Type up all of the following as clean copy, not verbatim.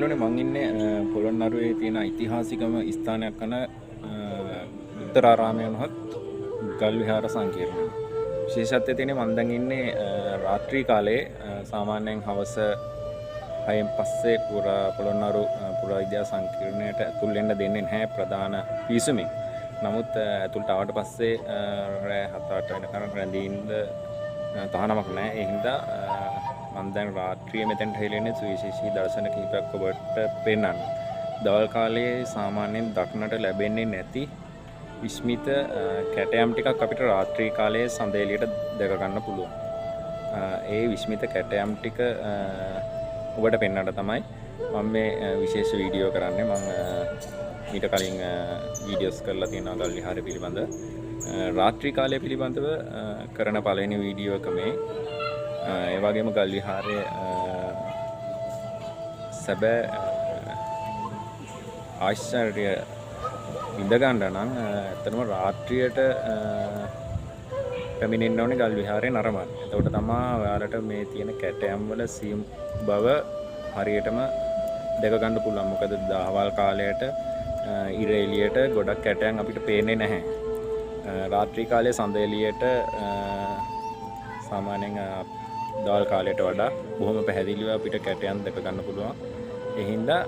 යාළුවනේ, මං ඉන්නේ පොළොන්නරුවේ තියෙන ඓතිහාසිකම ස්ථානයක් වන උත්තරාරාමය වුණහොත් ගල් විහාර සංකීර්ණය. විශේෂත්වය තියෙන්නේ මං දැන් ඉන්නේ රාත්‍රී කාලයේ, සාමාන්‍යයෙන් හවස 6න් පස්සේ පොළොන්නරු පුරාවිද්‍යා සංකීර්ණයට ඇතුල් වෙන්න දෙන්නේ නැහැ ප්‍රධාන පිවිසුමින්. නමුත් ඇතුළට ආවට පස්සේ රෑ 7-8 වෙනකන් රැඳී ඉන්න තහනමක් නැහැ. ඒ හින්දා මං දැන් රාත්‍රියේ මෙතෙන්ට හැරිලා සුවිශේෂී දර්ශන කිහිපයක් ඔබට පෙන්වන්න. දවල් කාලයේ සාමාන්‍යයෙන් දක්නට ලැබෙන්නේ නැති විස්මිත කැටයම් ටිකක් අපිට රාත්‍රී කාලයේ සඳ එළියට දැක ගන්න පුළුවන්. ඒ විස්මිත කැටයම් ටික ඔබට පෙන්වන්න තමයි මම මේ විශේෂ වීඩියෝ කරන්නේ. මං මීට කලින් වීඩියෝස් කරලා තියෙනවා ගල් විහාරය පිළිබඳ. රාත්‍රී කාලය පිළිබඳව කරන පළවෙනි වීඩියෝ එක මේ. ඒ වගේම ගල් විහාරයේ සැබෑ ආශ්චර්ය විඳ ගන්න නම් ඇත්තටම රාත්‍රියට පැමිණෙන්න ඕනේ ගල් විහාරේ නරඹන්න. එතකොට තමා ඔයාලට මේ තියෙන කැටයම් වල සියුම් බව හරියටම දැක ගන්න පුළුවන්. මොකද දහවල් කාලයට ඉර එළියට ගොඩක් කැටයම් අපිට පේන්නේ නැහැ. රාත්‍රී කාලයේ සඳ එළියට සාමාන්‍යයෙන් දවල් කාලයට වඩා බොහොම පැහැදිලිව අපිට කැටයම් දැක ගන්න පුළුවන්. ඒ හින්දා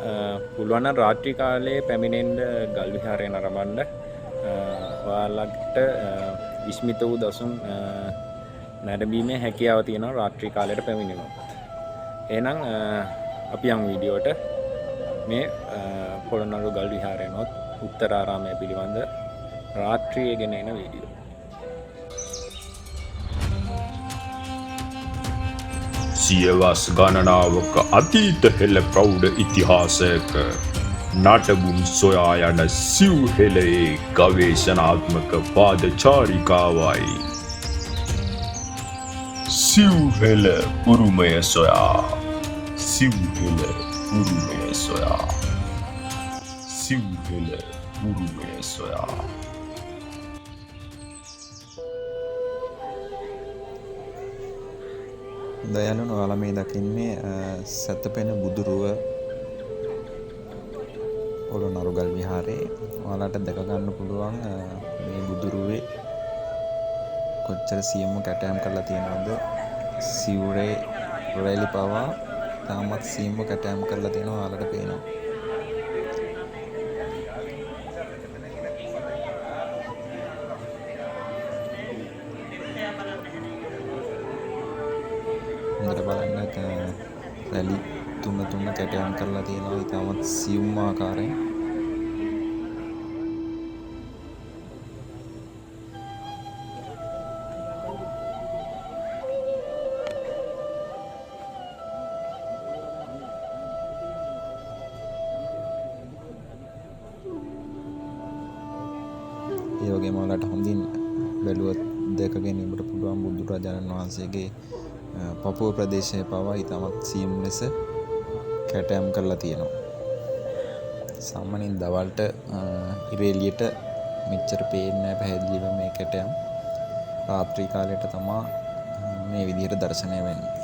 පුළුවන් නම් රාත්‍රී කාලයේ පැමිණෙන්න ගල් විහාරය නරඹන්න. ඔයාලට විස්මිත වූ දසුන් නැරඹීමේ හැකියාව තියෙනවා රාත්‍රී කාලයට පැමිණෙනොත්. එහෙනම් අපි යමු වීඩියෝවට. මේ පොළොන්නරු ගල් විහාරය නොත් උත්තරාරාමය පිළිබඳ රාත්‍රියේ ගෙන එන වීඩියෝ. සියවස් ගණනාවක අතීත හෙළ ප්‍රෞಢ ඉතිහාසයක නටබුන් සොයා යන සිව් හෙළයේ ගවේෂණාත්මක පාදචාරිකාවයි. සිව් හෙළ උරුමය සොයා, සිව් හෙළ උරුමය සොයා, සිව් හෙළ උරුමය සොයා. දයාලුන්, ඔයාලා මේ දකින්නේ සැතපෙන බුදුරුව පොළොන්නරු ගල් විහාරේ. ඔයාලට දැක ගන්න පුළුවන් මේ බුදුරුවේ කොච්චර සියුම්ව කැටයම් කරලා තියෙනවද. සිවුරේ රැලි පවා තාමත් සියුම්ව කැටයම් කරලා තියෙනවා ඔයාලට පේනවා. හොඳට බලන්න රැලි තුන තුන කැටයම් කරලා තියෙනවා ඉතාමත් සියුම් ආකාරයෙන්. ඒ වගේම ඔයාලට හොඳින් බැලුවොත් දැක ගැනීමට පුළුවන් බුදුරජාණන් වහන්සේගේ පපුව ප්‍රදේශය පවා ඉතාමත් සියුම් ලෙස කැටයම් කරලා තියෙනවා. සාමාන්‍යයෙන් දවල්ට ඉර එළියට මෙච්චර පේන්නේ නැහැ පැහැදිලිව මේ කැටයම්. රාත්‍රී කාලයට තමා මේ විදිහට දර්ශනය වෙන්නේ.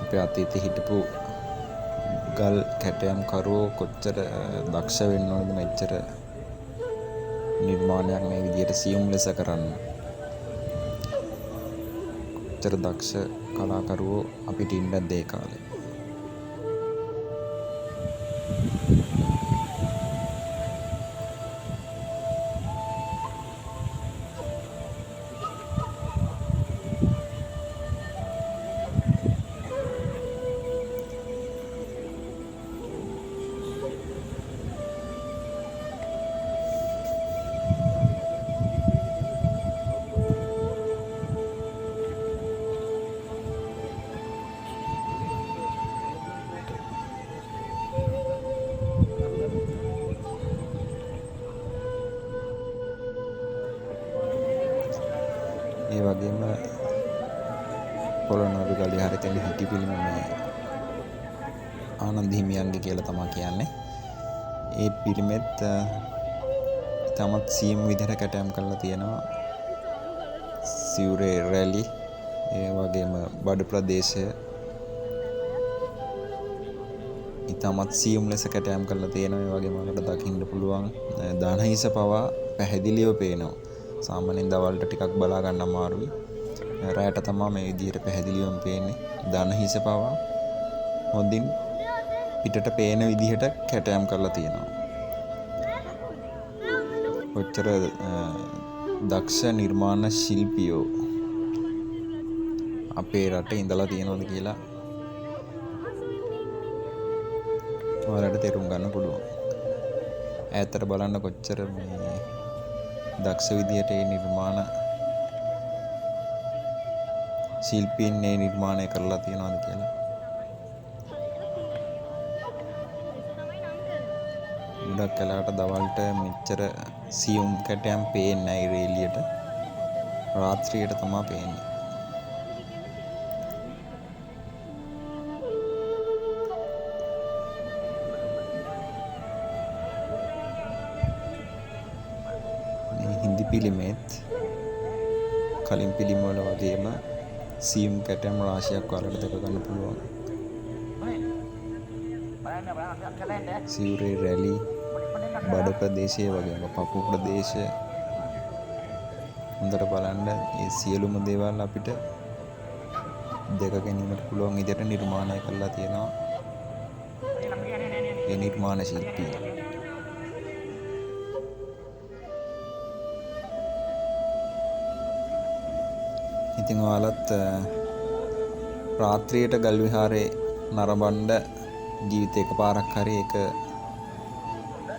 අපේ අතීතේ හිටපු ගල් කැටයම් කරුවෝ කොච්චර දක්ෂ වෙන්න ඕනද මෙච්චර නිර්මාණයක් මේ විදිහට සියුම් ලෙස කරන්න. කොච්චර දක්ෂ කලාකරුවෝ අපිට ඉන්නද ඒ කාලේ. ඒ වගේම පොළොන්නරු ගල් විහාරේ තියෙන හිටි පිළිම මේ ආනන්ද හිමියන්ගේ කියලා තමයි කියන්නේ. ඒ පිළිමෙත් ඉතාමත් සියුම් විදිහට කැටයම් කරලා තියෙනවා. සිවුරේ රැලි, ඒ වගේම බඩ ප්‍රදේශය ඉතාමත් සියුම් ලෙස කැටයම් කරලා තියෙනවා. ඒ වගේම ඔයාලට දකින්න පුළුවන් දන හිස පවා පැහැදිලිව පේනවා. සාමාන්‍යයෙන් දවල්ට ටිකක් බලා ගන්න අමාරුයි. රැයට තමයි මේ විදිහට පැහැදිලිවම පේන්නේ. දන හිස පවා හොඳින් පිටට පේන විදිහට කැටයම් කරලා තියෙනවා. කොච්චර දක්ෂ නිර්මාණ ශිල්පියෝ අපේ රටේ ඉඳලා තියෙනවද කියලා ඔයාලට තේරුම් ගන්න පුළුවන්. ඈතට බලන්න කොච්චර මේ දක්ෂ විදිහට ඒ නිර්මාණ ශිල්පීන් මේ නිර්මාණය කරලා තියෙනවද කියලා. ගොඩක් වෙලාවට දවල්ට මෙච්චර සියුම් කැටයම් පේන්නේ නැහැ ඉර එළියට. රාත්‍රියට තමයි පේන්නේ. මේ හින්දි පිළිමෙත් කලින් පිළිම වල වගේම සියුම් කැටයම් රාශියක් ඔයාලට දැක ගන්න පුළුවන්. සිවුරේ රැලි, බඩ ප්‍රදේශය වගේම පපු ප්‍රදේශය හොඳට බලන්න ඒ සියලුම දේවල් අපිට දැක ගැනීමට පුළුවන් විදිහට නිර්මාණය කරලා තියෙනවා ඒ නිර්මාණ ශිල්පී. ඉතින් ඔයාලත් රාත්‍රියට ගල් විහාරේ නරඹන්න ජීවිතේ එකපාරක් හරි ඒක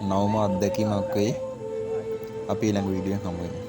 නවම අත්දැකීමක් වෙයි. අපි ඊළඟ වීඩියෝ එකෙන් හමු වෙමු.